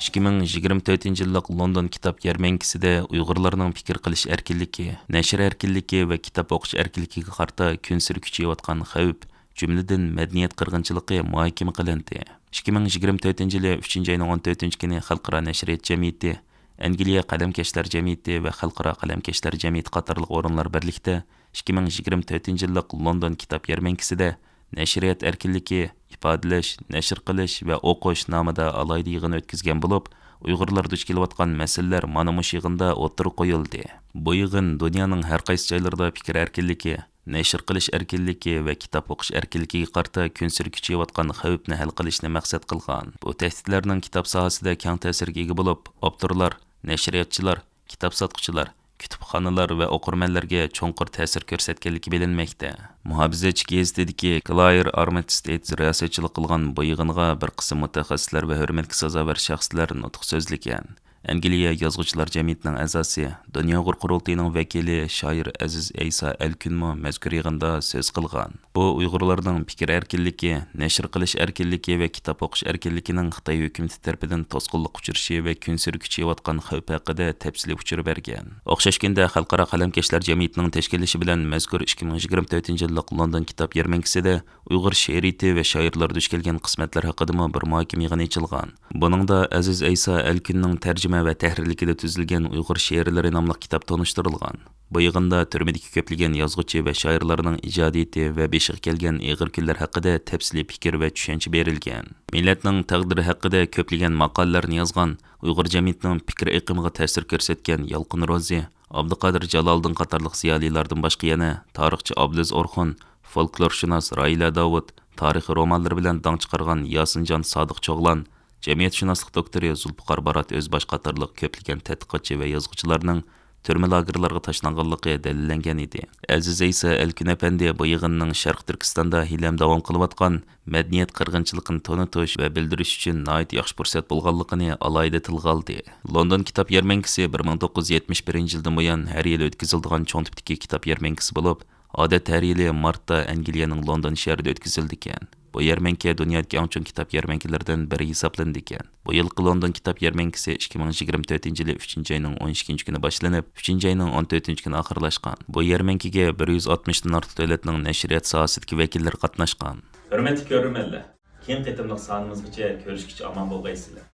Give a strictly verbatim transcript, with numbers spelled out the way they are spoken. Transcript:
ئىككى مىڭ يىگىرمە تۆتىنچى يىللىق لوندون كىتاب يەرمەنكىسىدە ئۇيغۇرلارنىڭ پىكىر قىلىش ئەركىنلىكى، نەشر ئەركىنلىكى ۋە كىتاب ئوقۇش ئەركىنلىكىگە قارىتا كۈنسېرى كۈچىيىۋاتقان خەۋپ، جۈملىدىن مەدەنىيەت قىرغىنچىلىقى مۇھاكىمە قىلىندى. ئىككى مىڭ يىگىرمە تۆتىنچى يىلى ئۈچىنچى ئاينىڭ ئون تۆتىنچى كۈنى خەلقئارا نەشرىيات جەمئىيىتى، ئەنگلىيە قەلەمكەشلەر جەمئىيىتى ۋە خەلقئارا قەلەمكەشلەر جەمئىيىتى قاتارلىق ئورۇنلار بىرلىكتە ئىككى مىڭ يىگىرمە تۆتىنچى يىللىق لوندون كىتاب يەرمەنكىسىدە نەشرىيات ئەركىنلىكى، ئىپادىلەش، نەشر قىلىش ۋە ئوقۇش نامىدا ئالاھىدە يىغىن ئۆتكۈزگەن بولۇپ، ئۇيغۇرلار دۇچ كېلىۋاتقان مەسىلىلەر مانا مۇشۇ يىغىندا ئوتتۇرىغا قويۇلدى. بۇ يىغىن دۇنيانىڭ ھەر قايسى جايلىرىدا پىكىر ئەركىنلىكى، نەشر قىلىش ئەركىنلىكى ۋە كىتاب ئوقۇش ئەركىنلىكىگە قارىتا كۈنسېرى كۈچىيىۋاتقان خەۋپنى ھەل قىلىشنى مەقسەت قىلغان. بۇ تەھدىتلەرنىڭ كىتاب ساھەسىدە كەڭ تەسىرگە ئىگە بولۇپ، ئاپتورلار، نەشرىياتچىلار، كىتاب ساتقۇچىلار، كۇتۇپخانىلار ۋە ئوقۇرمەنلەرگە چوڭقۇر تەسىر كۆرسەتكەنلىكى بىلىنمەكتە. مۇھاپىزەتچى گېزىتىدىكى كلاير ئارمىستېد رىياسەتچىلىك قىلغان بۇ يىغىنغا بىر قىسىم مۇتەخەسسىسلەر ۋە ھۆرمەتكە سازاۋەر شەخسلەر نۇتۇق سۆزلىگەن. ئەنگلىيە يازغۇچىلار جەمئىيىتىنىڭ ئەزاسى، دۇنيا ئۇيغۇر قۇرۇلتىيىنىڭ ۋەكىلى شائىر ئەزىز ئەيسا ئەلكۈنمۇ مەزكۇر يىغىندا سۆز قىلغان. بۇ ئۇيغۇرلارنىڭ پىكىر ئەركىنلىكى، نەشر قىلىش ئەركىنلىكى ۋە كىتاب ئوقۇش ئەركىنلىكىنىڭ خىتاي ھۆكۈمىتى تەرىپىدىن توسقۇنلۇققا ئۇچرىشى ۋە كۈنسېرى كۈچىيىۋاتقان خەۋپ ھەققىدە تەپسىلىي ئۇچۇر بەرگەن. ئوخشاش كۈندە خەلقئارا قەلەمكەشلەر جەمئىيىتىنىڭ تەشكىللىشى بىلەن مەزكۇر ئىككى مىڭ يىگىرمە تۆتىنچى يىللىق لوندون كىتاب يەرمەنكىسىدە ئۇيغۇر شېئىرىيىتى ۋە شائىرلار دۇچ كەلگەن قىسمەتلەر ھەققىدىمۇ بىر مۇھاكىمە يىغىنى ئېچىلغان. بۇنىڭدا ئەزىز ئەيسا ئەلكۈننىڭ تەرجىمە ۋە تەھرىرلىكىدە تۈزۈلگەن ئۇيغۇر شېئىرلىرى ناملىق كىتاب تونۇشتۇرۇلغان. بۇ يىغىندا تۈرمىدىكى كۆپلىگەن يازغۇچى ۋە شائىرلارنىڭ ئىجادىيىتى ۋە بېشىغا كەلگەن ئېغىر كۈنلەر ھەققىدە تەپسىلىي پىكىر ۋە چۈشەنچە بېرىلگەن. مىللەتنىڭ تەقدىرى ھەققىدە كۆپلىگەن ماقالىلەرنى يازغان، ئۇيغۇر جەمئىيىتىنىڭ پىكىر ئېقىمىغا تەسىر كۆرسەتكەن يالقۇن روزى، ئابدۇقادىر جالالىدىن قاتارلىق زىيالىيلاردىن باشقا يەنە تارىخچى ئابلىز ئورخۇن، فولكلورشۇناس راھىلە داۋۇت، تارىخىي رومانلىرى بىلەن داڭ چىقارغان ياسىنجان سادىق چوغلان، جەمئىيەتشۇناسلىق دوكتورى زۇلپىقار بارات ئۆزباش قاتارلىق كۆپلىگەن تەتقىقاتچى ۋە يازغۇچىلارنىڭ تۈرمە لاگېرلارغا تاشلانغانلىقى دەلىللەنگەن ئىدى. ئەزىز ئەيسا ئەلكۈن ئەپەندى بۇ يىغىننىڭ شەرقىي تۈركىستاندا ھېلىھەم داۋام قىلىۋاتقان مەدەنىيەت قىرغىنچىلىقىنى تونۇتۇش ۋە بىلدۈرۈش ئۈچۈن ناھايىتى ياخشى پۇرسەت بولغانلىقىنى ئالاھىدە تىلغا ئالدى. لوندون كىتاب يەرمەنكىسى بىر مىڭ توققۇز يۈز يەتمىش بىرىنچى يىلدىن بۇيان ھەر يىلى ئۆتكۈزۈلىدىغان چوڭ تىپتىكى كىتاب يەرمەنكىسى بولۇپ، ئادەتتە ھەر يىلى مارتتا ئەنگلىيەنىڭ لوندون شەھىرىدە ئۆتكۈزۈلىدىكەن. بۇ يەرمەنكە دۇنيادىكى ئەڭ چوڭ كىتاب يەرمەنكىلىرىدىن بىرى ھېسابلىنىدىكەن. بۇ يىلقى لوندون كىتاب يەرمەنكىسى ئىككى مىڭ يىگىرمە تۆتىنچى يىلى ئۈچىنچى ئاينىڭ ئون ئىككىنچى كۈنى باشلىنىپ، ئۈچىنچى ئاينىڭ ئون تۆتىنچى كۈنى ئاخىرلاشقان. بۇ يەرمەنكىگە بىر يۈز ئاتمىشتىن ئارتۇق دۆلەتنىڭ نەشرىيات ساھەسىدىكى ۋەكىللىرى قاتناشقان. ھۆرمەتلىك كۆرۈرمەنلەر، كېيىنكى قېتىملىق سانىمىزغىچە كۆرۈشكىچە ئامان بولغايسىلەر.